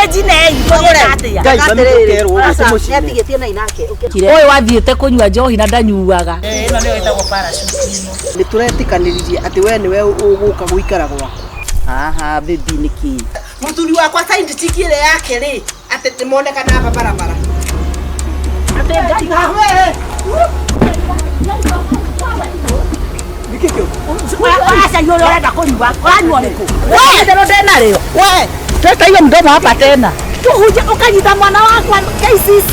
Mũkĩnjinei tũgĩka atĩa? Ngai mami ũkerwo ũguo mũciĩ. Nĩatigĩtie na inake. Ũyũ wathiĩte kũnyua njohi na ndanyuaga. Ĩno nĩyo ĩtagwo parachute ĩno. Nĩ tũretĩkanĩririe atĩ we nĩwe ũgũka gũikara gwakwa. Haha baby nĩkĩ? Mũthuri wakwa side chick ĩrĩa yake rĩ atĩ nĩmonekana aba barabara. Atĩ Ngai Nĩkĩ kĩu? Aca ũrĩa ũrenda kũnyua, ũranyua ũrĩkũ? Itherũ ndĩnarĩo. We, Teta hiyo mdomo hapa tena. Tuhuje ukanyita mwana wakwa KCC.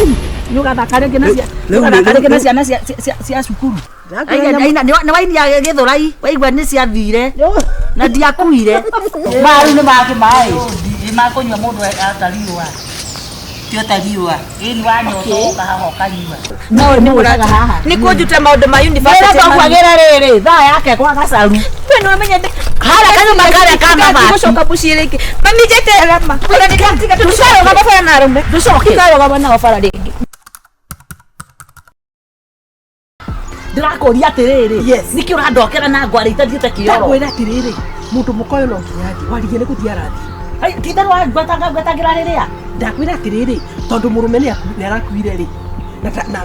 Nĩ ũgathaka rĩngĩ na cia ũgathaka rĩngĩ na ciana cia cukuru. Nĩ wainia gĩthũrai waigua nĩ ciathire na ndiakuire. Maru nĩ mangĩ maĩ. Makũnyua mũndũ atariũa. Tio tariũa. Ĩni wanyota ũka haha ũkanyua. No nĩ ũraga haha. Nĩ kũnjuta maũndũ ma Wĩra university. twakwagĩra rĩrĩ thaa yake kwa gacaru. We nĩ wamenya Harĩa kanyũmba karĩa ka mabati. Gũcoka mũciĩ rĩngĩ. Mami njeterera ma. Ona nĩngatiga tũtikarũgama bara na arũme. Ndũcoke. Tũtikarũgama nao bara rĩngĩ. Ndĩrakũria atĩrĩrĩ. Yes. Nĩkĩ ũrandokera na ngwarĩ itathiĩte kĩoro? Ndakwĩra atĩrĩrĩ, mũndũ mũka ũyũ no nginya athiĩ, warigie nĩ gũthiĩ arathiĩ. Ai, ti itherũ wangwetanga ngwetangĩra rĩrĩa. Ndakwĩra atĩrĩrĩ, tondũ mũrũme nĩ arakuire rĩ,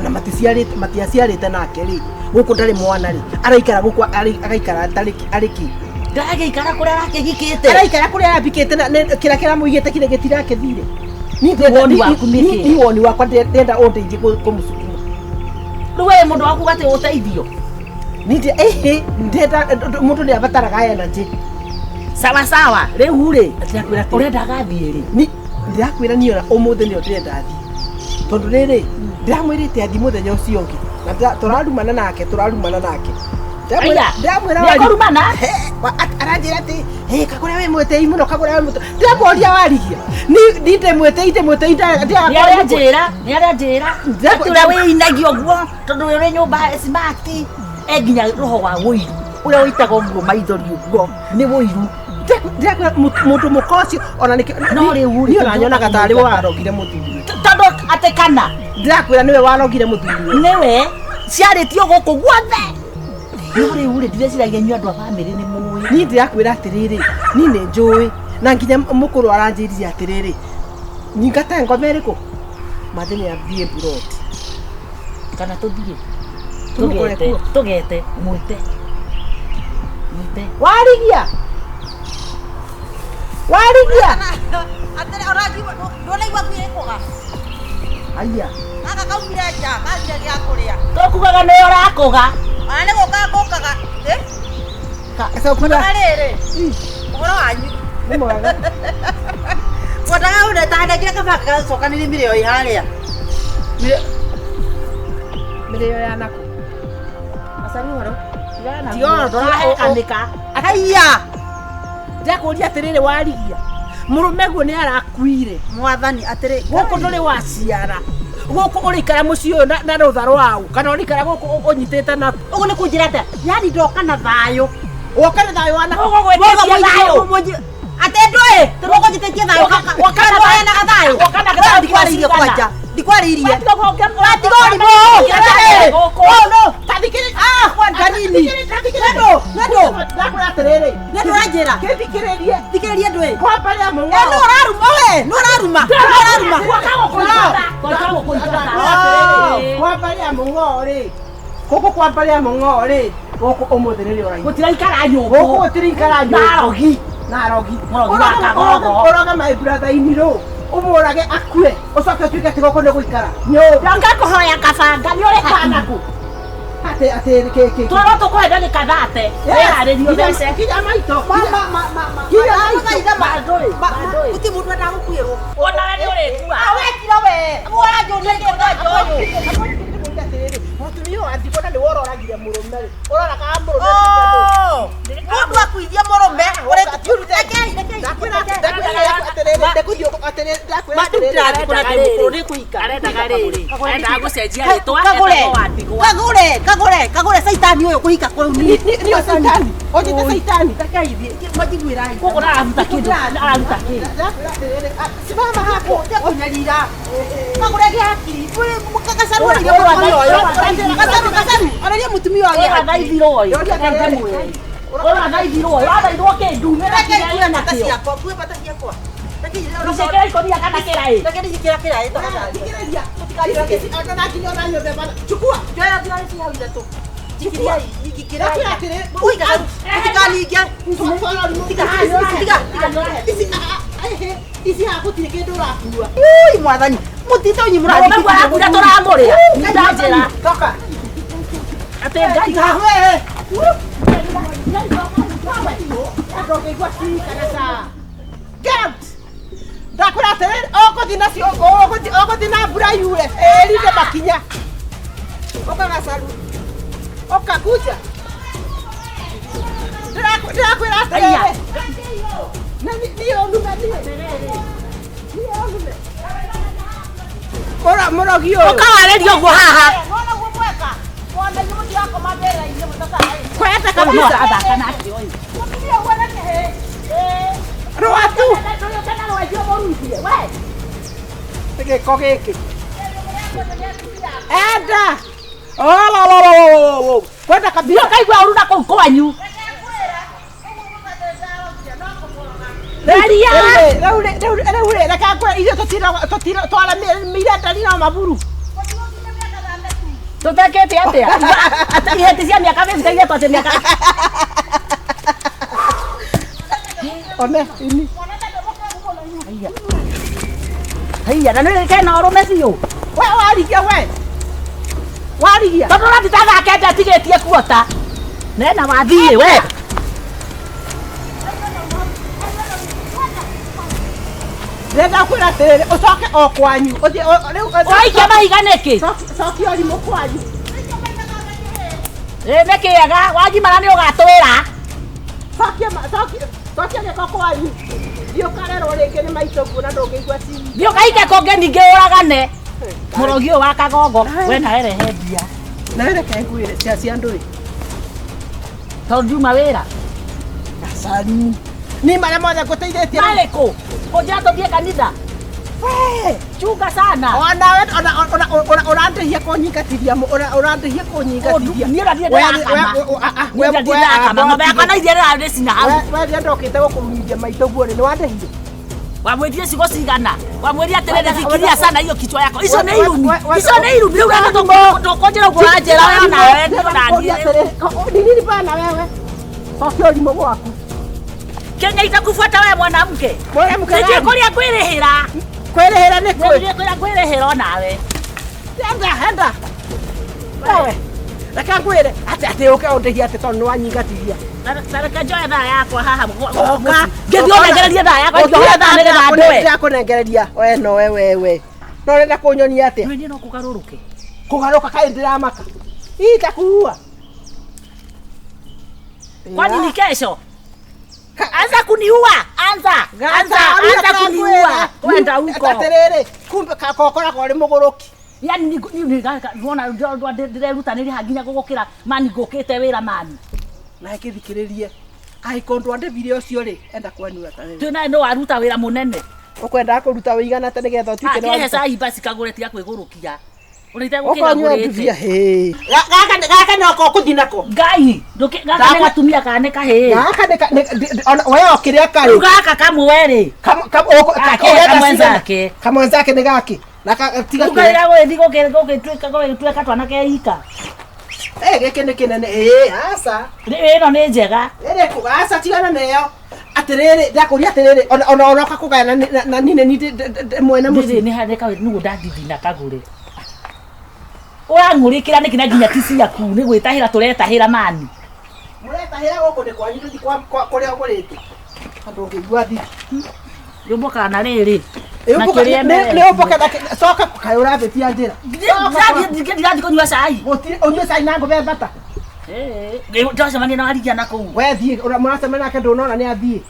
na maticiarĩte matiaciarĩte nake rĩ, gũkũ ndarĩ mwana rĩ, araikara gũkũ agaikara arĩ kĩ? Ndagĩikara kũrĩa arakĩhikĩte. Araikara kũrĩa arambikĩte na kĩrĩa kĩramũigĩte kĩrĩa gĩtirakĩthire. Woni waku nĩ kĩ? Ni woni wakwa ndĩrenda ũndeithie kũmũcukuma. Rĩu we mũndũ waku atĩ ũteithio. Nĩ ndĩrenda mũndũ nĩ abataraga energy. Sawa sawa, rĩu rĩ Ndĩrakwĩra atĩrĩ, ũrenda agathiĩ rĩ? Ni ndĩrakwĩra niĩ ona ũmũthĩ nĩyo ndĩrenda athiĩ. Tondũ rĩrĩ, ndĩramwĩrĩte athiĩ mũthenya ũcio ũngĩ. Na tũrarumana nake, tũrarumana nake. Aya, Ndĩramwĩra nĩekũrumana? Aranjĩra atĩ, "Hĩ, Kagũre wĩ mwĩtĩi mũno, Kagũre wĩ mwĩtĩi." Ndĩramũria warigia. Ni ndĩ mwĩtĩi, ndĩ mwĩtĩi, Nĩ arĩa njĩra, nĩ arĩa njĩra. Atĩ ũrĩa wĩinagia ũguo tondũ ũrĩ nyũmba smart e nginya roho wa wũiru ũrĩa ũitaga ũguo maithori ũguo nĩ wũiru. Ndĩrakwĩra mũndũ mũka ũcio ona nĩkĩo No rĩu rĩ, niĩ ona nyonaga tarĩ we warogire mũthuri. Tondũ atĩ kana Ndĩrakwĩra nĩwe warogire mũthuri. nĩwe ciarĩtio gũkũ guothe. No rĩu rĩ ndireciiragia inyuĩ andũ a bamĩrĩ nĩ mũĩ. Niĩ ndĩrakwĩra atĩrĩrĩ, niĩ nĩ njũĩ na nginya mũkũrũ aranjĩrire atĩrĩrĩ, nyingate ngoma ĩrĩkũ? Mathĩ nĩ athiĩ mburoti. Kana tũthiĩ Tũmũkore tũgete kuo. tũgete mwĩte mwĩte Warigia! Warigia! Atĩrĩ ũranjigua ndũnaigua ngui ĩkũga. Aya. Gaka kaumire nja kathire gĩa kũrĩa. Tũkugaga nĩ ũrakũga. Ona nĩ gũka ngũkaga. Eh? Cokura. Na rĩrĩ. Ũhoro wanyu. Nĩ mwega. Ngwendaga ũndetanengire kaba gacokanĩrie mĩrĩo ĩ harĩa. Mĩrĩo ya nakũ? Gacaru ũhoro. Tioro ndũrahekanĩka. Haiya. Ndĩrakũria atĩrĩrĩ warigia. Mũrũme guo nĩ arakuire. Mwathani atĩrĩ. Gũkũ ndũrĩ waciara. Gũkũ ũrĩikara mũciĩ ũyũ na rũtha rwaũ kana ũrĩikara gũkũ ũnyitĩte na Ũguo nĩ kũnjĩra atĩa? Yaani ndoka na thayũ. woka na thayũ wa nakũ? Ũgũgwĩtĩkia thayũ. Atĩ ndũĩ tũgũnjĩtĩtie thayũ. Woka na Tũheanaga thayũ. Woka na thayũ, Ndikwarĩirie kwanja. Ndikwarĩirie. Watiga Watiga ũrimũ. Gũkũ. No. Ah, kwanja nini. Nĩndũ, nĩndũ. Ndakwĩra atĩrĩrĩ. Nĩndũ ũranjĩra. Kĩthikĩrĩrie. Thikĩrĩria ndũĩ. Kwamba rĩa mũng'ao. Eh, nũ ũraruma we, nũ ũraruma. Nũ ũraruma. Kwamba rĩa mũng'ao rĩ. Gũkũ kwamba rĩa mũng'ao rĩ. Gũkũ ũmũthĩ nĩrĩo ũraigua. Gũtiraikara nyũngũ. Gũkũ gũtiraikara nyũngũ. Na arogi. Na arogi. Mũrogi wa kagogo. Ũroge my brother in law. Ũmũrage akue. Ũcoke ũtuĩke atĩ gũkũ nĩ gũikara. Nyũmba. Ndoka kũhoya kabanga nĩ ũrĩ Kanaku. Atĩ atĩ kĩ kĩ. Twarwo tũkũhe ndagĩka thate. Wĩharĩrie ũthece. Kinya maitũ. Ma ma ma ma ma. Kinya maitũ. Mandũĩ. Mandũĩ. Gũtirĩ mũndũ endaga gũkuĩrwo. Ona we nĩ ũrĩkua. Ah, wekira we. Ũranjũria kĩ kwanja ũyũ. Mũtumia ũyũ athikona nĩwe ũroragire mũrũme rĩ. Ũroragaga mũrũme. Oh. Mũndũ akuithia mũrũme. Rekei, rekei. Ndakwĩra atĩrĩrĩ, ndĩkũthiĩ atĩrĩrĩ, ndakwĩra Ma, rĩu atĩrĩrĩ. ndĩrathiĩ kũrĩa ndĩ mũkũrũ, nĩ kũhika. Arendaga rĩrĩ. Arendaga gũcenjia rĩtwa. Kagũre, etagwo Wandigwa. kagũre, kagũre, kagũre caitani ũyũ kũhika kũu niĩ. Niĩ caitani. Ũnjĩte caitani. Rekei thiĩ, manjiguĩra tha. Gũkũ ndararuta kĩndũ. Araruta kĩndũ. Ndakwĩra atĩrĩrĩ, simama hapo. Kũnyarira. Kagũre gĩa hakiri. Gacaru arĩria mũtumia ũyũ. Gacaru, gacaru, arĩria mũtumia ũyũ Ũyũ agĩe hakiri. athaithirwo ĩ. Reke ndĩmwĩre. Ũyũ athaithirwo ĩ. Athaithirwo kĩ ndume na Rekei kĩrĩa ngue ena bata kĩo. ciakwa, ngue bata ciakwa. Njĩkĩra ikũnia kana kĩraĩ. Reke ndĩcikĩra kĩraĩ tafadhali. Thikĩrĩria. Tũtikanjũrage. Ona nginya ona nyũmba bana. Chukua. Njoya thigari ci hau ithatũ. Njikĩria njikĩra. Ndakwĩra atĩrĩ, Ui, gacaru. Mũtikaninge. Tiga, tiga, tiga. Ici ici haha gũtirĩ kĩndũ ũrakua. Ui, mwathani. Mũtito nyi Mũrũme guo arakwĩra tũramũrĩa. Ndanjĩra. Toka. Atĩ Ngai. Tiga we. Ndũngĩigua tii kana ca. Get out. Ndakwĩra atĩrĩrĩ, ũgũthiĩ nacio, ũgũthiĩ na mbura yure, ĩrinde makinya. Ũka gacaru. Ũka kuja. Ndĩrakwĩra atĩrĩrĩ. Na niĩ ũnume niĩ. Niĩ ũnume. Mũra mũrogi ũyũ. Ũkawarĩria ũguo haha. Wona ũguo mweka. Wona inyuĩ mũtirakoma mbĩrĩra-inĩ mũtataĩ. Kwenda Ũyũ no kabisa. arathaka nake ũyũ. Mũtumia ũguo na kĩhĩ. Ĩĩ. Rwatu. Ndũrĩũke na rwenji ũmũruithie, we. Gĩko gĩkĩ. Enda. Oh, lo, lo, lo, lo, lo. Kwenda kabisa. Ũkaigua ũru na kũu kwanyu. Theria. Rĩu rĩ, rĩu rĩu rĩ, reke ngwĩre ithuĩ tũtira twaramĩire ndari na maburu. Tũtekĩte atĩa? Atĩ ihĩti cia mĩaka mĩingĩ igetwo atĩ mĩaka. One, ini. Haiya, na nĩ kena ũrũme biũ. We warigia we. Warigia. Tondũ ũrathiĩ ta thaa kenda atigĩtie kuota. Nena wathiĩ we. Ndĩrenda kwĩra atĩrĩrĩ, ũcoke o kwanyu. Ũthiĩ rĩu Ũraikia mahiga nĩkĩ? Cokia ũrimũ kwanyu. Ĩ nĩ kĩega, wagimara nĩ ũgatwĩra. Cokia cokia cokia gĩko kwanyu. Thiĩ ũkarerwo rĩngĩ nĩ maitũ na ndũngĩigua tii. Thiĩ ũkaike kũngĩ ningĩ ũragane. Mũrogi ũyũ wa kagongo, we nawe rehe mbia. Nawe reke ngwĩre cia cia andũ rĩ. Tondũ ndiuma wĩra. Gacaru. Ni marĩa mothe ngũteithĩtie. Marĩkũ? Kũnjĩra tũthiĩ kanitha. We. Chunga sana. Ona we ona ona ona ũrandĩhia kũnyingatithia ũrandĩhia kũnyingatithia. Niĩ ũrathiĩ ndĩrakama. Niĩ ũrathiĩ ndĩrakama. Ng'ombe yakwa na iria rĩrarĩcina hau. We rĩrĩa ndokĩte gũkũrumithia maitũ guo rĩ, nĩ wandĩhire? Wamwĩtire ciugo cigana? Wamwĩrire atĩrĩrĩ, fikiria sana hiyo kichwa yako. Icio nĩ irumi. Icio nĩ irumi. Rĩu reke ndũkũnjĩra ũguo ũranjĩra we nawe nĩ ũrathiĩ. Ni nini bana wewe? Cokia ũrimũ gwaku. Kenya itakufuata wewe mwanamke. Mwanamke Sijui gani? kũrĩa ngwĩrĩhĩra. Kwĩrĩhĩra nĩ kũ? Nĩ kũrĩa ngwĩrĩhĩra onawe. Enda, enda. Wewe. Reke ngwĩre atĩ atĩ ũke ũndĩhie atĩ tondũ nĩ wanyingatithia. Ta reke njoe thaa yakwa haha. Coka. Ngĩthiĩ ũnengererie thaa yakwa, ngĩoya thaa nĩgetha ndũe. Ndĩrakũnengereria. We no we we we. No ũrenda kũnyonia atĩa? Niĩ no kũgarũrũke. Kũgarũka kaĩ ndĩramaka. Itakuua. Kwani ni kesho? Anza kuniua, anza. Anza, anza kuniua. Kwenda huko. Atĩrĩrĩ, kumbe kakokoragwo ũrĩ mũgũrũki. Yaani ni wona ndĩrerutanĩria haha nginya gũgũkĩra mani ngũkĩte wĩra mani. Na gĩthikĩrĩrie. Angĩkorwo ndwandĩhire ũcio rĩ, enda kwanyu ata wewe. Twĩ nawe no waruta wĩra mũnene. Ũkwendaga kũruta wĩigana atĩa nĩgetha ũtuĩke nĩ Akĩhe waruta? cai basi kagũre tiga kwĩgũrũkia. Ũrĩte Ũkanyua ndubia gũkĩgagũrĩte. hĩ. Gaka noko ũkũthiĩ nako. Ngai, gaka nĩ gatumia kana nĩ kahĩĩ. Gaka nĩ ona we o kĩrĩa karĩ. Rĩu gaka kamwe rĩ. Akĩhe kamwenzake. Kamwenzake nĩ gaki. Na tiga Rĩu karĩra gũgĩthiĩ gũgĩtuĩka gũgĩtuĩka twana ke ika. Eh gĩkĩ nĩ kĩnene. Ĩĩ aca. Ĩno nĩ njega. Ĩrĩkũ aca tigana nayo. Atĩrĩrĩ ndakũria atĩrĩrĩ ona ona ũroka kũgayana na niĩ nĩ mwene Ndĩrĩ mũciĩ. nĩ harĩ kawĩ nĩguo ndangithina kagũre. Ũrang'ũrĩkĩra nĩkĩ na nginya ti ciaku nĩ gwĩtahĩra tũretahĩra mani. Mũretahĩra gũkũ nĩ kwanyu tũthiĩ kwa kũrĩa ũgũrĩte. Andũ ũngĩigua thithi. Rĩũmbũkaga na rĩrĩ. Na kĩrĩa Nĩ ũmbũke na coka kaĩ ũrabĩtia njĩra. Ndirathiĩ kũnyua cai. Gũtirĩ ũnyue cai na ngũbe mbata. Ndĩracemania na warigia na kũu. We thiĩ mũracemania nake ndũnona nĩ athiĩ.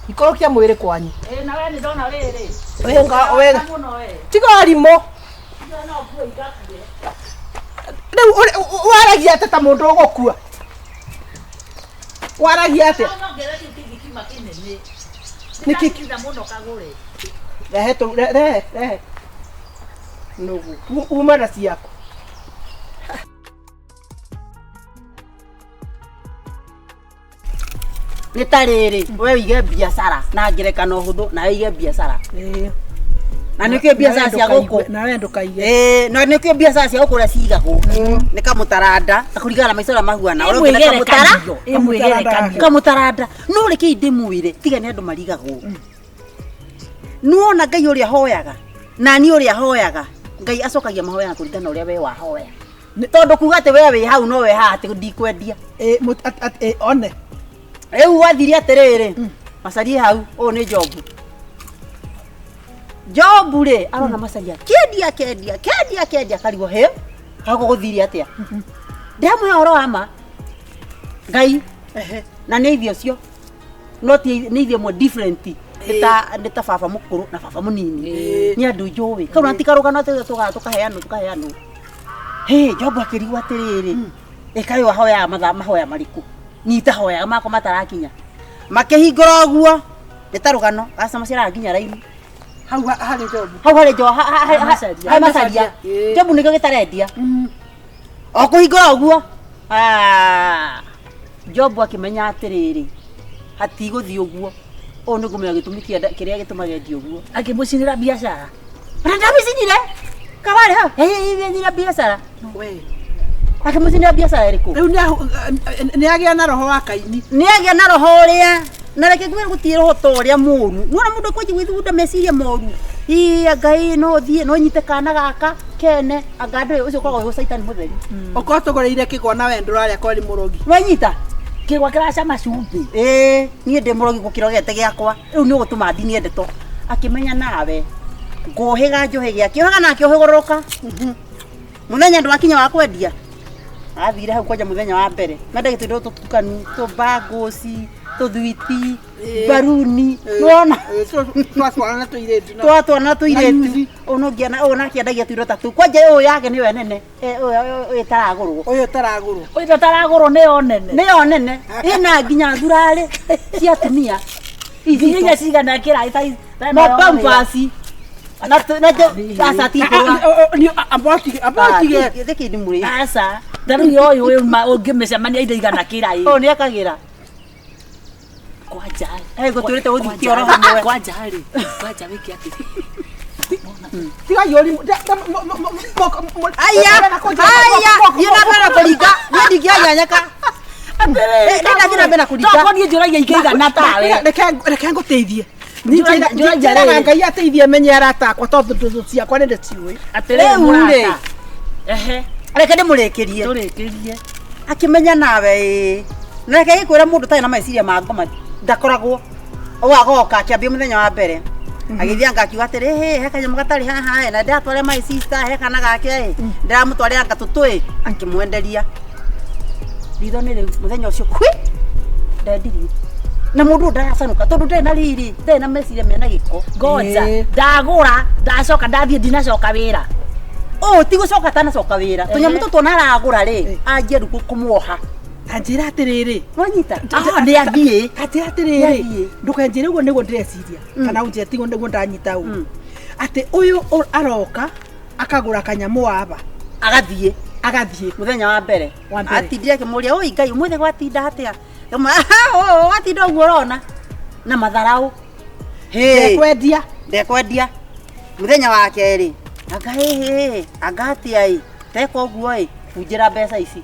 Ikũrũkia mwĩrĩ kwanyu. Ĩĩ na we nĩ ndona rĩrĩ. Wĩnga wega. Mũno we. Tiga ũrimũ. No nguo igakue. Rĩu waragia atĩa ta mũndũ ũgũkua? Waragia atĩa? Nongerere kĩu kĩngĩ kiuma kĩnene. Nĩ kĩ- Ndakitha mũno kagũre. Rehe tũ rehe rehe. Nũgũ. Uma na ciaku. Nĩ ta rĩrĩ, we wĩige biacara na ngerekano hũthũ, nawe wĩige biacara. Na nĩkĩo biacara cia gũkũ. Nawe ndũkaige. Ĩĩ, na nĩkĩo biacara cia gũkũ ũrĩa cigagwo. Nĩ kamũtaranda, kũringana na maica ũrĩa mahuana. Ũrĩa ũngĩ nĩ kamũtara, Ĩmwĩgerekanio. kamũtaranda. No rekei ndĩmwĩre, tiga nĩ andũ marigagwo. Nĩwona Ngai ũrĩa hoyaga, na niĩ ũrĩa hoyaga, Ngai acokagia mahoya na kũringana na ũrĩa we wahoya. Tondũ kuga atĩ we wĩ hau no we haha atĩ ndikwendia. One. Rĩu gwathire atĩrĩrĩ, macarie hau, ũyũ nĩ Jobu. Jobu rĩ, arona macaria kĩendia kĩendia kĩendia kĩendia akarigwo hĩ, gũkũ gũthire atĩa? Ndĩramũhe ũhoro wa ma. Ngai na nĩ ithuĩ ũcio no ti nĩ ithuĩ ĩmwe different. Nĩ ta baba mũkũrũ na baba mũnini. Nĩ andũ njũĩ. Kau na ti karũgano atĩ tũgaga tũkaheanwo tũkaheanwo. Hĩ, Jobu akĩrigwo atĩrĩrĩ, ĩ kaĩ ahoyaga mathaa mahoya marĩkũ? Niĩ itahoyaga makwa matarakinya. Makĩhingũra ũguo, nĩ ta rũgano, customer ciaraga nginya raini. Hau harĩ Jobu. Hau harĩ Jo, Macaria. harĩ macaria. Jobu nĩkĩo gĩtarendia. O kũhingũra ũguo, ah, Jobu akĩmenya atĩrĩrĩ, hatigũthiĩ ũguo. Ũũ nĩ ngũmenya gĩtũmi kĩrĩa gĩtũmaga endie ũguo. Akĩmũcinĩra biacara. Ona ndamĩcinire. Kabarĩ hau. Ĩ biacara. We. Akĩmũcinĩra biacara ĩrĩkũ? Rĩu nĩ agĩa na roho wa Kaini. Nĩ agĩa na roho ũrĩa na reke ngwĩre gũtirĩ roho ta ũrĩa mũru. Nĩwona mũndũ akwanjia gwĩthugunda meciria moru. Ii Ngai no thiĩ no nyite kana gaka kene anga andũ ũcio ũkoragwo wĩ caitani mũtheri. Ũkorwo tũgũrĩire kĩgwa na we ndũrarĩa korwo nĩ mũrogi. Wanyita? Kĩgwa kĩracama cumbĩ. Ĩĩ, niĩ ndĩ mũrogi gũkĩra gĩte gĩakwa. Rĩu nĩ ũgũtũma ndinie ndeto. Akĩmenya nawe. Ngũhĩga njũhĩge, akĩũhĩga na akĩũhĩgũrũrũka. Mũthenya ndwakinya wa kwendia. Athire hau kwanja mũthenya wa mbere. Menda gĩtũindo tũtukanu, tũbangũci, tũthwiti, baruni. Nĩwona? Twatwarana na tũirĩtu. Twatwarana na tũirĩtu. Ũyũ no ngiana, ũyũ nake endagia tũindo ta tũu. Kwanja ũyũ yake nĩyo nene, ũyũ ĩtaragũrwo. Ũyũ ũtaragũrwo. Ũyũ ũtaragũrwo nĩyo nene. Nĩyo nene. Ĩna nginya thurarĩ cia atumia. Nginya iria cigana kĩraĩ ta Mapampers. Na aca ti kũrũa. Ambotige. Thĩkĩ ndimũrĩ. Aca. Ta rĩu ũyũ ũngĩmĩcemania indo igana kĩraĩ. Ũyũ nĩekagĩra. Kwanja. Gũtũrĩte gũthiĩ oro hamwe. Kwanja rĩ. Kwanja wĩke atĩ. Tiga yori. Aya. Aya. Thiĩ na mbere kũringa. Niĩ ndingĩanyanyeka. Ndathiĩ na mbere kũringa. Tokorwo niĩ njũragia ingĩigana tawe. Reke ngũteithie. Njĩraga Ngai ateithie menye arata akwa tondũ ndũthũ ciakwa nĩ ndĩciũĩ. Atĩrĩrĩ Rĩu rĩ. mũrata. Ehe. Reke ndĩmũrĩkĩrie. Tũrĩkĩrie. Akĩmenya nawe ĩĩ. Na reke gĩkwĩra mũndũ ũtarĩ na meciria ma ngoma ndakoragwo. Ũũ agoka akĩambia mũthenya wa mbere. Agĩthiĩ anga akiuga atĩrĩ, hĩ, he kanyamũ gatarĩ haha ĩ, na ndĩratwarĩra my sister, he kana gake ĩ, ndĩramũtwarĩra anga tũtũ ĩ, akĩmwenderia. Ritho nĩ rĩu mũthenya ũcio kwi ndendirie. Na mũndũ ũyũ ndaracanũka tondũ ndarĩ na riri, ndarĩ na meciria mena gĩko. Ngoja. Ndagũra, ndacoka ndathiĩ ndinacoka wĩra. Ũũ ti gũcoka atanacoka wĩra. Tũnyamũ tũtũ ona aragũra rĩ, anjie rĩu kũmuoha. Ta njĩra atĩrĩrĩ. Wanyita? Nĩ athiĩ. Ta njĩra atĩrĩrĩ. Ndũkanjĩre ũguo nĩguo ndĩreciria. Kana ũnjĩre tiguo nĩguo ndanyita ũguo. Atĩ ũyũ aroka akagũra kanyamũ waba. Agathiĩ. Agathiĩ. Mũthenya wa mbere. Atindire akĩmũria, oi Ngai, ũmũthĩ gwatinda atĩa? Watinda ũguo ũrona. Na matharaũ. Ndekwendia. Ndekwendia. Mũthenya wa kerĩ. Anga hĩ, anga atĩa ĩ. Teka ũguo ĩ, bunjĩra mbeca ici.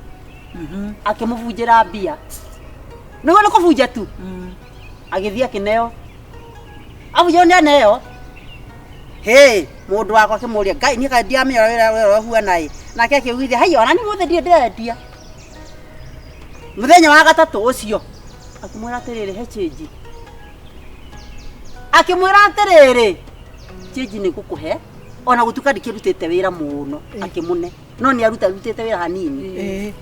Akĩmũbunjĩra mbia. Nĩguo nĩ kũbunja tu. Agĩthiĩ akĩneo. Abunjĩrwo nĩ aneo. Hĩ, mũndũ wakwa akĩmũria, Ngai niĩ kaĩ ndiramenya ũrĩa wĩra ũhuana ĩ. Nake akĩugithia, hai ona niĩ mũthĩ ndirĩ ndĩrendia. Mũthenya wa gatatũ ũcio, akĩmwĩra atĩrĩrĩ, he change. Akĩmwĩra atĩrĩrĩ, change nĩ ngũkũhe, ona gũtuĩka ndikĩrutĩte wĩra mũno, akĩmũne. No nĩ arutĩte wĩra hanini.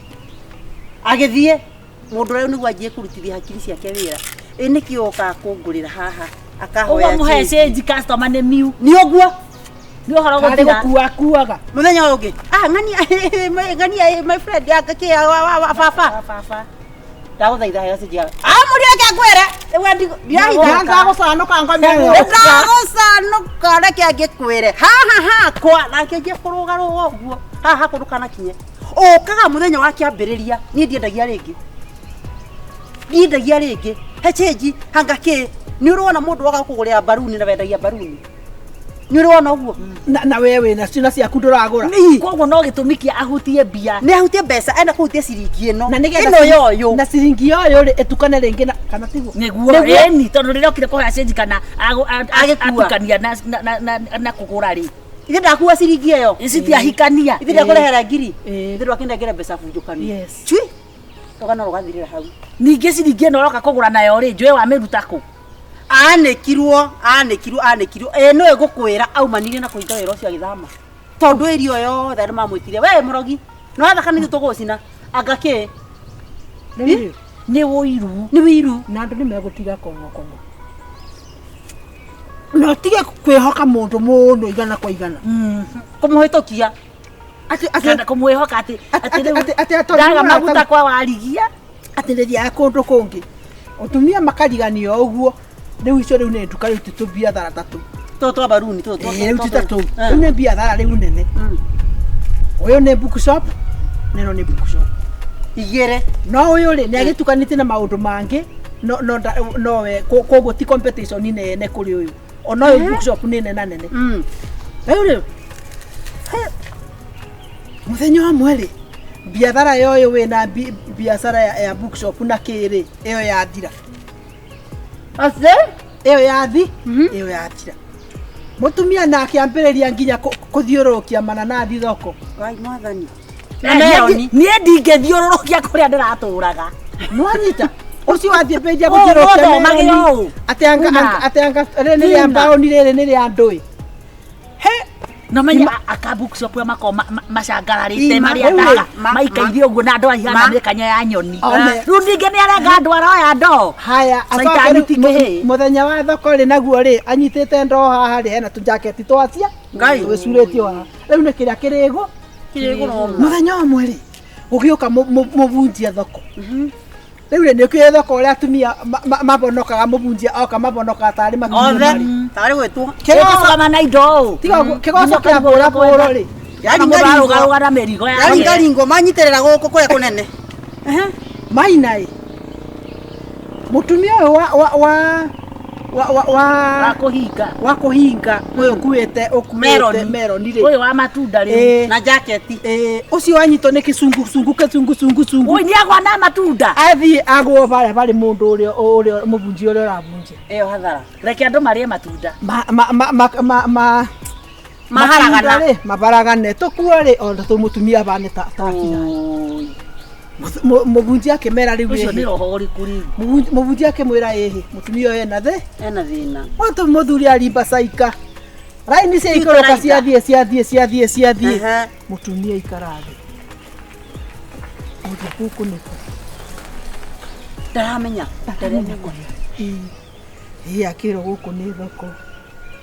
Agĩthiĩ, mũndũ ũrĩa nĩguo anjie kũrutithia hakiri ciake wĩra. Ĩ nĩkĩ ũkaga kũngũrĩra haha? Akahoya Ũguo mũhe change customer nĩ miu. Nĩ ũguo. Nĩ ũhoro Tarĩ gũthira. gũkua akuaga. Mũthenya ũyũ ũngĩ. Ah, ng'ania, ng'ania, my friend, anga kĩ, wa, baba. Baba. Ndagũthaitha heo change yaku. Ah, mũrĩ reke ngwĩre. Rĩu ndirahitha. Ndagũcanũka ngombe. Ndagũcanũka reke ngĩkwĩre. Haha hakwa na akĩanjia kũrũgarũga ũguo. Haha hakwa ndũkanakinye. Ũkaga mũthenya wa kĩambĩrĩria, niĩ ndiendagia rĩngĩ. Ndiendagia rĩngĩ. He change hanga kĩ. Nĩ ũrona mũndũ waga kũgũrĩra mbaruni na wendagia mbaruni. Nĩ ũrona ũguo? Na we wĩna ciana ciaku ndũragũra. Koguo no gĩtũmi kĩa ahutie mbia. Nĩ ahutie mbeca, ena kũhutia ciringi ĩno. Na nĩgetha Ĩno yoyũ. Na ciringi yoyũ rĩ ĩtukane rĩngĩ na kana tiguo. Nĩguo ĩni tondũ rĩrĩa okire kũhoya change kana Agĩkua. atukania na kũgũra rĩ. Ithe ndakua ciringi ĩyo. Ici tiahikania. Ithe ndakũrehera ngiri. Ĩĩ. Ithe ndwakinengera mbeca bunjũkanu. Yes. Cui. Rũgano rũgathirĩra hau. Ningĩ ciringi ĩno ũroka kũgũra nayo rĩ, njũĩ wamĩruta kũ? Anĩkirwo, anĩkirwo, anĩkirwo. Ĩ nĩwe ngũkwĩra aumanire na kũhinga wĩra ũcio agĩthama. Tondũ ĩrio yothe andũ mamwĩtire, we mũrogi, nĩ wathaka nĩ ithuĩ tũgũgũcina. Anga kĩ? Rĩu Nĩ ũiru. Nĩ wĩiru. Na andũ nĩ megũtiga kong'o kong'o. Na ũtige kwĩhoka mũndũ mũno igana kwa igana. Kũmũhĩtũkia. Atĩ atĩ Kana kũmwĩhoka atĩ atĩ rĩu atĩ atĩ ndaga maguta kwa warigia. atĩ rĩthiaga kũndũ kũngĩ. Atumia makariganio ũguo. Rĩu icio rĩu nĩ nduka rĩu ti tũbiathara ta tũu. Tũtũ twa mbaruni tũtũ twa. Ĩĩ, rĩu ti ta tũu. Rĩu nĩ biathara rĩu nene. Ũyũ nĩ bookshop, na ĩno nĩ bookshop. Igĩrĩ. No ũyũ rĩ nĩ agĩtukanĩtie na maũndũ mangĩ no no nowe koguo ti competition nene kũrĩ ũyũ. Ona ũyũ bookshop nĩ nena nene. Rĩu rĩ mũthenya ũmwe rĩ biathara ya ũyũ wĩna biacara ya bookshop na kĩ rĩ ĩyo yathira. Atĩ? Ĩyo yathi ĩyo yathira. Mũtumia nake ambĩrĩria nginya kũthiũrũrũkia mananathi thoko. Ngai mwathani. Na meroni. Niĩ ndingĩthiũrũrũkia kũrĩa ndĩratũraga. Nĩwanyita? Ũcio wathiĩ mbĩnja Ũũ, gũthiũrũrũkia ũthomage meroni. ũũ. Atĩ anga Una. atĩ anga rĩrĩ nĩ rĩa Una. mbaũni rĩrĩ nĩ rĩa ndũĩ. He No menya aka bookshop ĩyo makoragwo macangararĩte Ima, marĩa rĩu thaka ma- maikaire ũguo na andũ ahihana mĩkanya ya nyoni. One. Rĩu ningĩ nĩ arenga andũ aroya ndoo. Haya, acoke Caitani rĩu ti kĩhĩĩ. mũthenya wa thoko rĩ naguo rĩ anyitĩte ndoo haha rĩ hena tũjaketi twacia Ngai. twĩcurĩtio haha rĩu nĩ kĩrĩa kĩrĩgũ Kĩrĩgũrwo. mũthenya ũmwe rĩ gũgĩũka mũbunjia thoko rĩu rĩ nĩũkĩũĩ thoko ũrĩa atumia mabonokaga mũbunjia oka mabonokaga tarĩ makinya Othe. marĩ. Tarĩ gwĩtwo. Kĩrũgama na indo ũũ. Tiga ũguo, kĩgoco kĩa bũra bũrũ rĩ Kana mũndũ arũgarũga na mĩrigo yake. Yaringaringwo manyitĩrĩra gũkũ kũrĩa kũnene. Maina ĩ mũtumia ũyũ wa wa wa wa wa Wa wa kũhinga. wa kũhinga ũyũ ũkuĩte ũkuĩte Meroni. meroni rĩ Ũyũ wa matunda rĩu. Ĩĩ. Na jaketi. Ĩĩ, ũcio wanyitwo nĩ kĩcungucungu kĩcungucungu Ũyũ nĩagwa na matunda. athiĩ agwo barĩa barĩ mũndũ ũrĩa ũrĩa mũbunjia ũrĩa ũrabunjia Ĩyo hathara. Reke andũ marĩe matunda. ma ma ma ma ma ma Maharagana. matunda rĩ mabaragane tũkuo rĩ ona tũmũtumia bane ta ta akira Ũĩ. Mũbunjia akĩmera rĩu Ũcio nĩ ĩhĩ roho ũrĩkũ rĩu? Mũbunjia akĩmwĩra ĩhĩ mũtumia ũyũ ena thĩ Ena thĩna. Watu mũthuri arimba caika raini cia ikũrũka Taraika. ciathiĩ ciathiĩ ciathiĩ ciathiĩ Ehe. mũtumia ikara thĩ ũndũ gũkũ nĩkũ Ndaramenya. Ndaramenya kũrĩa ĩĩ akĩrwo gũkũ nĩ thoko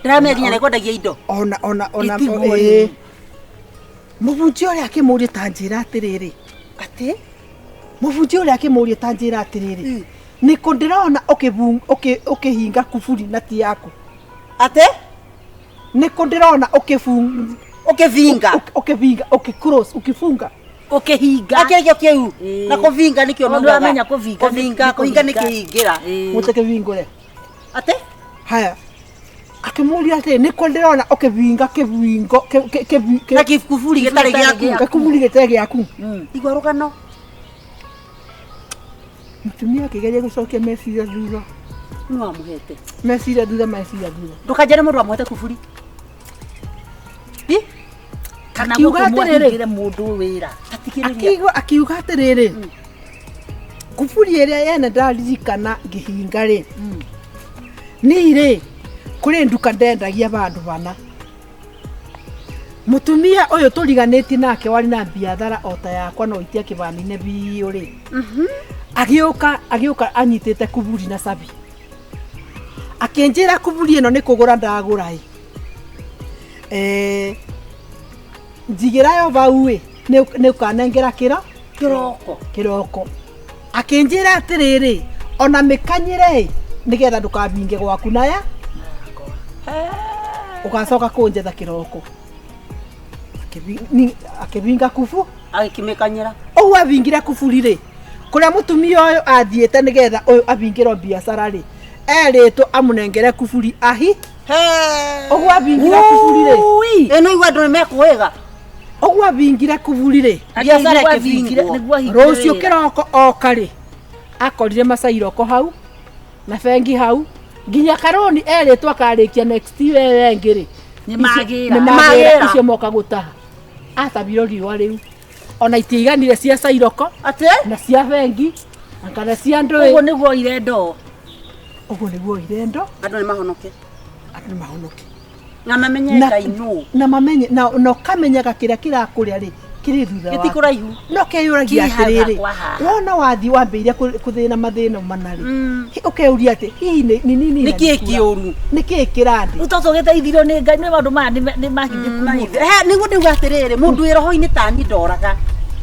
Ndaramenya nginya nĩkwendagia indo. ona ona ona Ĩtigwo ĩĩ. rĩu. Mũbunjia ũrĩa akĩmũria ta njĩra atĩrĩrĩ Atĩ? Mũbunjia ũrĩa akĩmũria ta njĩra atĩrĩrĩ nĩkũ ndĩrona ũkĩhinga kuburi na ti yaku Atĩ? Nĩkũ ndĩrona Ũkĩvinga. ũkĩvinga ũkĩclose ũkĩfunga Ũkĩhinga. Akĩrĩkio kĩu. Ĩĩ. Na kũvinga nĩkĩo Tondũ maugaga. amenya kũvinga nĩ- Kũvinga, nĩ kũhinga nĩ kũhinga. kĩhingĩra. Ĩĩ. mũtekĩvingũre Atĩ? haya akĩmũria atĩrĩ nĩkũ ndĩrona ũkĩvinga kĩvingo Na kĩburi gĩtarĩ Gĩtarĩ gĩaku. gĩkuburi gĩtarĩ gĩaku Igua rũgano. Mũtumia akĩgeria gũcokia meciria thutha Nĩ wamũhete. meciria thutha meciria thutha Ndũkanjĩre mũndũ wamũhete kuburi. Ĩ? Kana Akiuga gũtũmwo atĩrĩrĩ. ahingĩre mũndũ wĩra. Tatigĩrĩria. Akiuga atĩrĩrĩ kuburi ĩrĩa yene ndaririkana ngĩhinga rĩ niĩ rĩ kũrĩ nduka ndendagia bandũ bana Mũtumia ũyũ tũriganĩtie nake warĩ na biathara o ta yakwa no itia kĩbanine biũ rĩ agĩũka agĩũka anyitĩte kuburi na cabi akĩnjĩra kuburi ĩno nĩ kũgũra ndagũra ĩ njigĩra yo bau ĩ nĩ ũkanengera kĩro Kĩroko. Kĩroko akĩnjĩra atĩrĩrĩ ona mĩkanyĩre ĩ nĩgetha ndũkabinge gwaku naya ũgacoka kũnjetha kĩroko. Akĩbinga kubu Agĩkĩmĩkanyĩra. Ũguo abingire kuburi rĩ Kũrĩa mũtumia ũyũ athiĩte nĩgetha ũyũ ahingĩrwo biacara rĩ, erĩtwo amũnengere kuburi ahi. Ũguo ahingire kuburi rĩ, Ui. Ĩno igua andũ nĩ mekũĩga. Ũguo ahingire kuburi rĩ, Biacara Nĩguo ahingire- ĩkĩbingwo. nĩguo ahingire rũciũ wĩra. kĩroko oka rĩ, akorire macairoko hau na bengi hau nginya karoni erĩtwo akarĩkia next year ĩyo ĩngĩ rĩ, Nĩ magĩra. nĩ magĩra Nĩ magĩra. icio moka gũtaha. Atabirwo riũa rĩu ona itiaiganire cia cairoko Atĩ? na cia bengi na kana cia ndũĩ. Ũguo nĩguo oire ndoo. Ũguo nĩguo oire ndo. Andũ nĩ mahonoke. Andũ nĩ mahonoke. Na mamenye Ngai nũ. Na mamenye na ũkamenyaga kĩrĩa kĩrakũrĩa rĩ kĩrĩ thutha waku. Gĩtikũraihu. No keyũragia Kĩ hau atĩrĩrĩ, hakwa haha. wona wathiĩ wambĩrĩria kũthĩna mathĩna mana rĩ, ũkeyũria atĩ hihi nĩ nĩ nini Nĩ kĩĩ kĩũru? Nĩ kĩĩ kĩrandĩ? Rĩu tũgĩteithirio nĩ Ngai nĩ maũndũ maya nĩ mahithĩku mũno. He nĩguo ndauga atĩrĩrĩ, mũndũ wĩ roho-inĩ tani ndoraga.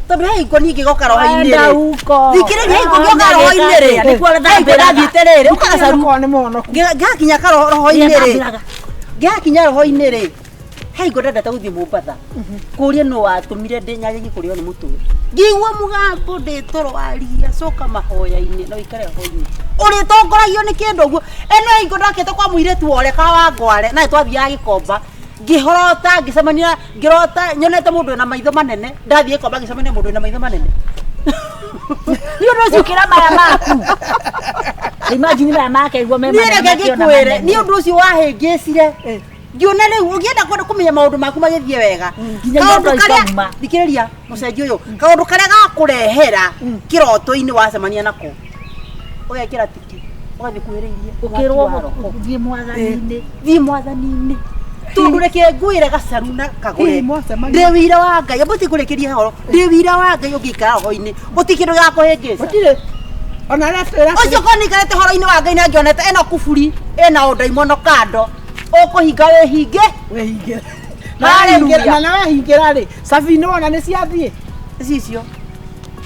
Tondũ he hingo niĩ ngĩgoka roho-inĩ Wenda rĩ. uko. Thikĩrĩria, he hingo ngĩoka roho-inĩ rĩ. Nĩkuo He hingo thambĩraga. ndathiĩte rĩrĩ, ũka gacaru. Okorwo nĩ mũhonoku. Ngakinya ka roho-inĩ rĩ. Thambĩraga. Ngakinya roho-inĩ rĩ. He hingo ndendete gũthiĩ Mombatha. Kũria nũ watũmire ndĩ nyanyagie kũrĩo nĩ mũtwe. Ngĩigua mũgambo ndĩ toro waria, coka mahoya-inĩ na ũikare roho-inĩ. Ũrĩtongoragio nĩ kĩndũ ũguo. Ĩno hingo ndokĩte kwa mũirĩtu wa ũrĩa ka wa Ngware, na twathiaga Gĩkomba. Ngĩhorota ngĩcemania ngĩrota nyonete mũndũ wĩna maitho manene, ndathiĩ Gĩkomba ngĩcemania na mũndũ wĩna maitho manene. Nĩ ũndũ ũcio ũkĩra maya maku. Imagine maya make iguo me Niĩ manene reke makĩona ngĩkwĩre, manene. nĩ ũndũ ũcio wahĩngĩcire. Ngĩona rĩu ũngĩenda kwenda kũmenya maũndũ maku magĩthiĩ wega, Nginya kaũndũ iroto karĩa ikauma. thikĩrĩria mũcenji ũyũ, kaũndũ karĩa gakũrehera kĩroto-inĩ wacemania nako, ũgekĩra tiki ũgathiĩ kuhĩrĩirie Ũkĩrwo mwaki wa roho. ũthiĩ mwathani-inĩ. Thiĩ mwathani-inĩ, tondũ reke ngwĩre gacaru na kagũre, Hihi mwacemania- ndĩ wĩira wa Ngai, amba tikũrĩkĩria horo, ndĩ wĩira wa Ngai, ũngĩikara roho-inĩ gũtirĩ kĩndũ gĩgakũhĩngĩca. Gũtirĩ ona arĩa twĩra Ũcio korwo nĩikarĩte horo-inĩ wa Ngai na ngĩonete ĩno kuburi ĩna ũndaimono kando, ũkũhinga wĩhinge. Wehingĩra. Hallelujah. Na na wehingĩra rĩ, cabi nĩ wona nĩ ciathiĩ. Cicio.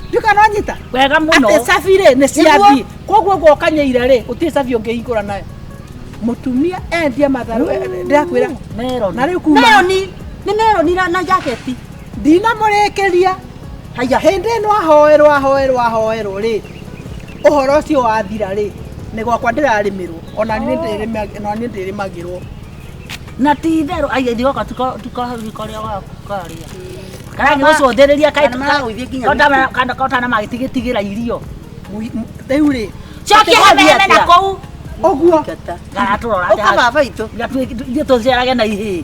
Nduka no nyita. Wega mũno. Atĩ cabi rĩ nĩ ciathiĩ. Koguo ũguo ũkanyeire rĩ, gũtirĩ cabi ũngĩhingũra nayo. Mũtumia endia matharũ, ndĩrakwĩra. Meroni. Na rĩu kuma Meroni nĩ meroni na jaketi. Ndinamũrĩkĩria. Haya. Hĩndĩ ĩno ahoerwo ahoerwo ahoerwo rĩ, ũhoro ũcio wathira rĩ, nĩ gwakwa ndĩrarĩmĩrwo ona niĩ ndĩrĩmagĩrwo. Na ti itherũ ai ithuĩ tukarĩa waku karĩa. Karagĩgũcũthĩrĩria Kana maragũithia nginya kotana magĩtigĩtigĩra irio. Rĩu rĩ, Cokia Atĩ hemeheme gwathiĩ na atĩa? kũu. Ũguo Garatũrora Ũka baba itũ. Ithuĩ tũcerage na ihĩĩ.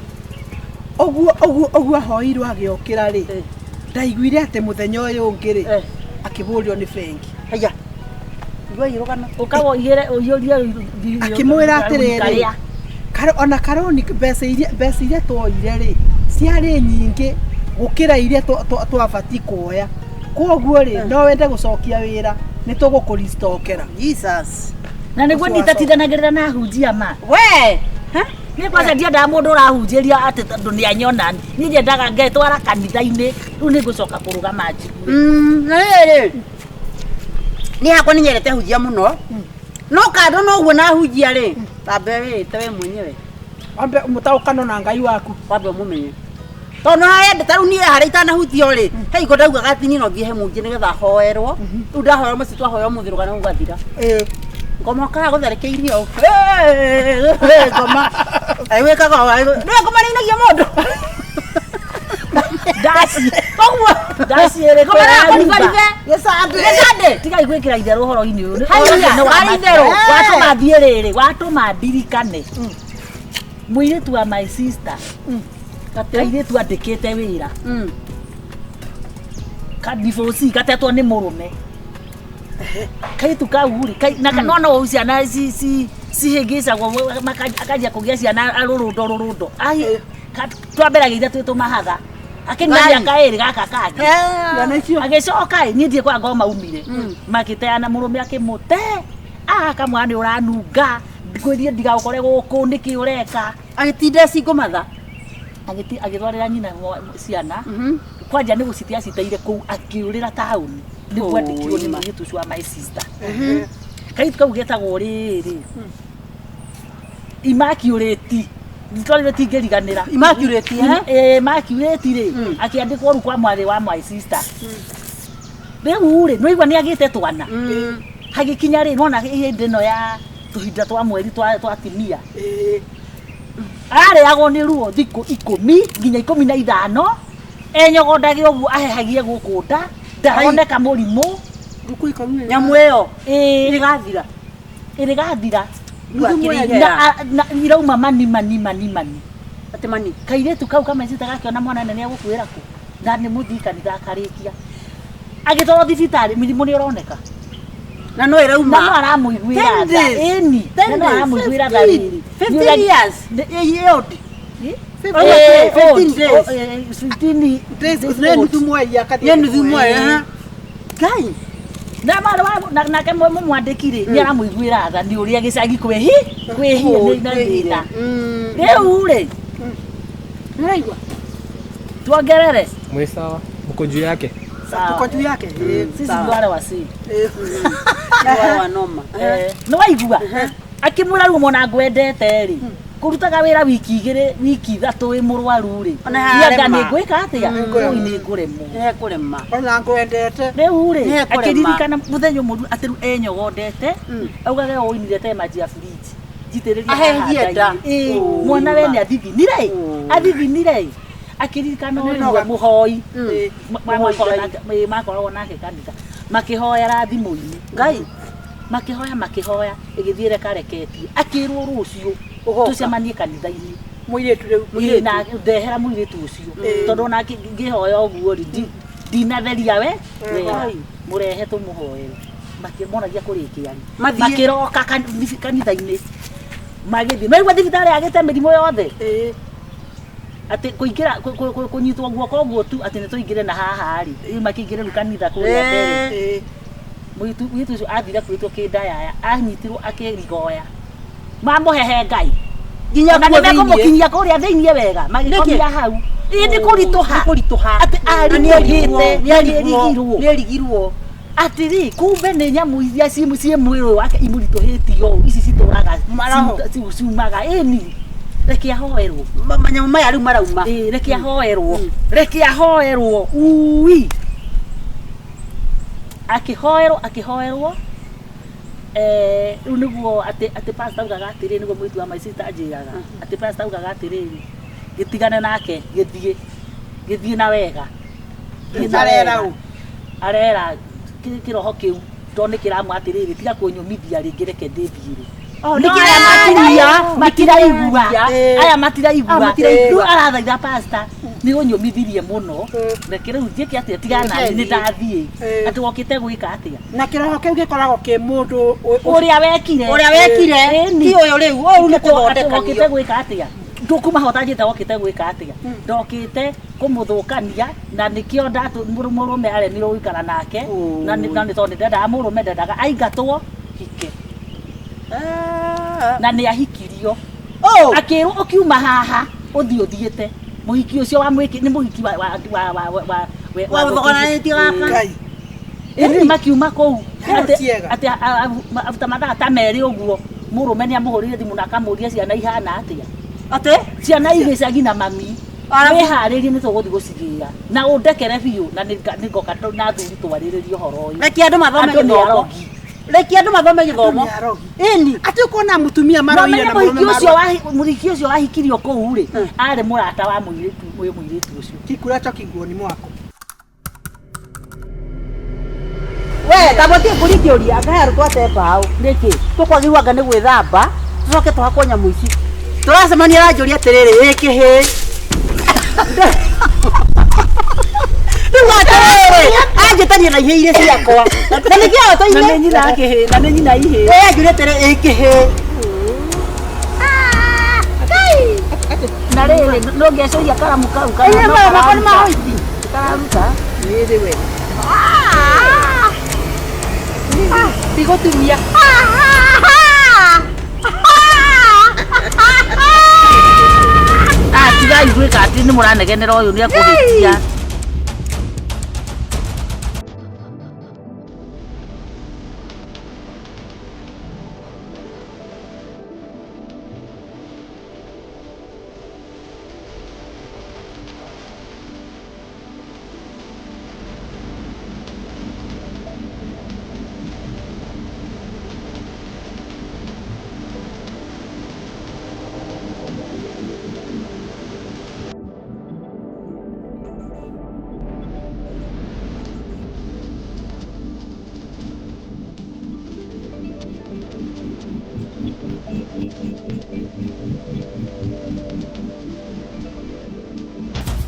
Ũguo ũguo ũguo ahoirwo agĩũkĩra rĩ, ndaiguire atĩ mũthenya ũyũ ũngĩ rĩ, akĩbũrio nĩ bengi. Haya. Igua irũgano. Ũkawa ũiyũrie Akĩmwĩra atĩrĩrĩ, ona karoni mbeca iria twoire rĩ, ciarĩ nyingĩ gũkĩra iria twabatiĩ kuoya. Koguo rĩ, no wende gũcokia wĩra, nĩ tũgũkũristokera. Jesus. Na nĩguo niĩ itatindanagĩrĩra na ahunjia ma. We. Niĩ kwanza ndiendaga mũndũ ũrahunjĩria atĩ tondũ nĩ anyona. Niĩ nyendaga ngetwara kanitha-inĩ, rĩu nĩ ngũcoka kũrũgama njigue. Na rĩrĩ. Niĩ hakwa nĩ nyendete hunjia mũno. No kando no ũguo na hunjia rĩ, tambe wĩĩte we mwenyewe. Wambe mũtaũkano na Ngai waku. Wambe ũmũmenye. Tondũ harĩa ta rĩu niĩ harĩa itanahutio rĩ, he hingo ndaugaga atĩ niĩ no thiĩ he mũhunjia nĩgetha hoerwo. Rĩu ndahoerwo macio twahoya ũmũthĩ rũgano rũgathira. Ngoma ũkaga gũtharĩkĩirio. Ngoma. Wĩkaga nĩwe ngoma nĩinagia mũndũ. Ndaci. Ũguo. Ndaciĩrĩ Ngoma no akũribaribĩ. Gĩcandĩ. Gĩcandĩ. Tigai gwĩkĩra itherũ ũhoro-inĩ ũyũ. Haiya, Ũhoro ũcio nĩ wa harĩ ma. itherũ. Watũma thiĩ rĩrĩ, watũma ndirikane. Mũirĩtu wa my sister. Kairĩtu andĩkĩte wĩra. Ka divorce gatetwo nĩ mũrũme. Kairĩtu kau rĩ, na no no ciana cihĩngĩcagwo akanjia kũgĩa ciana rũrũndo rũrũndo. Twamberagia twĩ tũmahatha. Akĩnyua mĩaka ĩrĩ gaka kangĩ. Ciana icio. Agĩcoka ĩ, niĩ ndiĩ kwa ngoma maumire. Makĩteana mũrũme akĩmũte. Kamwana nĩ ũranunga. Ngwĩrie ndigagũkore gũkũ nĩkĩ ũreka. Agĩtinda cingũmatha. Agĩtwarĩra nyina ciana. Kwanja nĩ gũcitia aciteire kũu akĩũrĩra taũni. Nĩguo andĩkirwo nĩ mũirĩtu ũcio wa my sister. Kairĩtu kau getagwo rĩrĩ. Immaculate. Rĩtwa rĩrĩ tingĩriganĩra. Immaculate, eh? Immaculate rĩ, akĩandĩkwo rĩu kwa mwarĩ wa my sister. Rĩu rĩ, nĩwaigua nĩ agĩte twana. Hagĩkinya rĩ, nĩwona hĩndĩ ĩno ya tũhinda twa mweri twa twa atimia. Ararĩagwo nĩ ruo thikũ 10 nginya 15, enyogondage ũguo ahehagie gũkũ nda, ndaroneka mũrimũ. Thikũ 10. Nyamũ ĩyo Ĩĩ, ĩgathira. Ĩrĩgathira. Nuthu mweri. Na irauma mani mani mani mani. Atĩ mani. Kairĩtu kau kamecita gakĩona mwana nene agũkuĩra kũ, na nĩ mũthii kanitha akarĩkia. Agĩtwarwo thibitarĩ, mĩrimũ nĩ ũroneka. Na no ĩrauma. Na no aramũiguĩra 10 tha. days. Ĩni, na 10 no days. aramũiguĩra tha rĩrĩ. 15 years. Ĩ old. Eh, 15 old. days. Oh, 15 Days, days nĩ old. nuthu mweri akathiĩ. Nĩ nuthu mweri. Aha. Ngai. Na mwarĩ wa nake mũmwandĩki rĩ, nĩ aramũiguĩra tha nĩ ũrĩa gĩcagi kwĩhi kwĩhie nĩ na thĩna. Rĩu rĩ, Nĩũraigua? Tuongerere. Mwĩ sawa, mko juu yake. Sawa. Tuko juu yake. Sisi ndio wale wasi. Wa noma. Eh, nĩ waigua akĩmwĩra rĩu mwana ngwendete rĩ, kũrutaga wĩra wiki 2 wiki 3 wĩ mũrwaru rĩ, Ona niĩ anga harema. nĩ ngwĩka atĩa? Ũi nĩ ngũremwo. Nĩ kũrema. Ona ngwendete. Rĩu rĩ, Nĩ ekũrema. akĩririkana mũthenya ũmwe atĩ rĩu enyogondete, augage ũinire te maji ya fridge, njitĩrĩrie haha Aherie nda. nda-inĩ. Ĩĩ, Ũĩ, mwana we ma. nĩ athithinire Ũĩ. Athithinire. Akĩririkana Nĩ ũrĩa noga. mũhoi Mũhoi Ngai. makoragwo nake kanitha, makĩhoera thimũ-inĩ. Ngai. Makĩhoya makĩhoya, ĩgĩthiĩ ĩrekareketie, akĩrwo rũciũ Ũgoka. tũcemanie kanitha-inĩ. Mũirĩtu rĩu. Ĩĩ, na ndehera mũirĩtu ũcio, tondũ ona ngĩhoya ũguo rĩ, ndinatheria we wega, mũrehe tũmũhoere. Makĩmonagia kũrĩkia rĩ, Mathiĩ. makĩroka kanitha-inĩ, magĩthiĩ maigua thibitarĩ yagĩte mĩrimũ yothe. Atĩ kũingĩra kũnyitwo guoko ũguo tu atĩ nĩ tũingĩre na haha rĩ, rĩu makĩingĩre rĩu kanitha kũrĩa mbere. Mũirĩtu ũcio athire kwĩtwo kĩndayaya, anyitirwo akĩrigoya, mamũhehe Ngai Nginya na kuo nĩ thĩiniĩ. mekũmũkinyia kũrĩa thĩiniĩ wega, magĩkomia hau. Ĩĩ, nĩ kũritũha. Nĩ kũritũha. Atĩ aritũhĩte, Nĩ nĩ erigirwo. Nĩ erigirwo. Atĩrĩ, kumbe nĩ nyamũ iria ciĩ mwĩrĩ ũyũ wake imũritũhĩtie ũũ, ici citũraga Maroho. ciumaga. Ĩni, reke ahoerwo. Manyamũ maya rĩu marauma. Ĩĩ, reke ahoerwo, reke ahoerwo. Ui, akĩhoerwo, akĩhoerwo. Rĩu nĩguo atĩ pastor augaga atĩrĩrĩ, nĩguo mũirĩtu wa my sister anjĩraga atĩ pastor augaga atĩrĩrĩ, gĩtigane nake, gĩthiĩ, gĩthiĩ na wega. Gĩthiĩ na Arera wega. ũ? Arera kĩroho kĩu, tondũ nĩ kĩramwa atĩrĩrĩ, tiga kũnyũmithia rĩngĩ, reke ndĩthiĩre. Oh, No nĩ aya kĩraria. matiraigua, aya matiraigua. Ah, matiraigua. Rĩu arathaitha pastor, nĩ ũnyũmithirie mũno, reke rĩu njĩke atĩa, tiga nani nĩ ndathiĩ. Atĩ wokĩte gwĩka atĩa? Na kĩroho kĩu gĩkoragwo kĩ mũndũ Ũrĩa wekire. Ũrĩa wekire. Ĩni. Ti ũyũ rĩu, ũyũ nĩ Atĩ wokĩte kũthondekanio. gwĩka atĩa? Ndũkuma ho ũtanjĩte wokĩte gwĩka atĩa? Ndokĩte kũmũthũkania, na nĩkĩo mũrũme aremirwo gũikara nake, na nĩ tondũ ndendaga mũrũme, ndendaga aingatwo hike. Na nĩ ahikirio. Akĩrwo ũkiuma haha ũthiĩ ũthiĩte. Mũhiki ũcio wa mwĩki nĩ mũhiki wa wa wa wa wa wa Wa gũthogoranĩtie gaka. Ngai. Ĩni makiuma kũu Hero atĩ tiega. atĩ aruta mathaa ta merĩ ũguo, mũrũme nĩ amũhũrĩire thimũ na akamũria ciana ihana atĩa. Atĩ? Ciana igĩcagi na mami. Wĩharĩrie nĩ tũgũthiĩ gũcigĩra. Na ũndekere biũ, na nĩ ngoka na athuri twarĩrĩrie ũhoro ũyũ. Reke andũ mathome Andũ nĩ gĩthomo. arogi. Reke andũ mathome gĩthomo. Andũ nĩ arogi. Ĩni. Atĩ ũkona mũtumia No maroire menye na mũhiki mũrũme ũcio marũa. mũhiki ũcio wahikirio kũu rĩ, arĩ mũrata wa mũirĩtu ũyũ, mũirĩtu ũcio. Kikuracho kinguoni mwako. We, kamũtie ngũringĩũria, anga he arutwo ate mbaũ. Nĩkĩ? Tũkwagĩrĩirwo anga nĩ gwĩthamba, tũcoke tũhakwo nyamũ ici. Tũracemania aranjũria atĩrĩrĩ, ĩ kĩhĩ. Rĩu atĩrĩrĩ, anjĩtania na ihĩ irĩ ciakwa. Na nĩ kĩhoto-inĩ. Na nĩ nyina kĩhĩ, na nĩ nyina ihĩ. Ĩ, anjũria atĩrĩ, ĩ kĩhĩ. Na rĩrĩ, no ngĩacũria karamu kau kana Ĩĩ, no maya makwa nĩ kararuta. ma white. Kararuta. Nĩrĩ we. Ndigũtumia. Ah, tigai gwĩka atĩ nĩ mũranegenera ũyũ nĩ ekũhĩtia.